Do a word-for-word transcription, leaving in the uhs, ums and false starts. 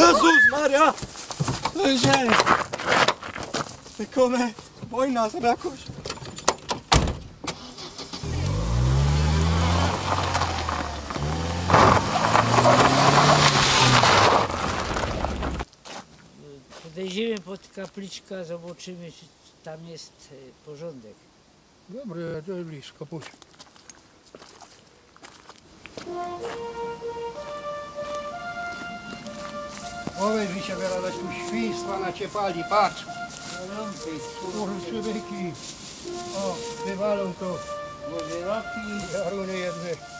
Jezus Maria! Że... Wykōmy wojna z jakoś. Podejdziemy pod kapliczkę, zobaczymy, czy tam jest e, porządek. Dobra, to jest blisko, pójdź. Owejrzyj sie, wyradaś tu świństwa na cie pali, patrz. Kurczybyki. O, wywalōm to. Jaruny jedne.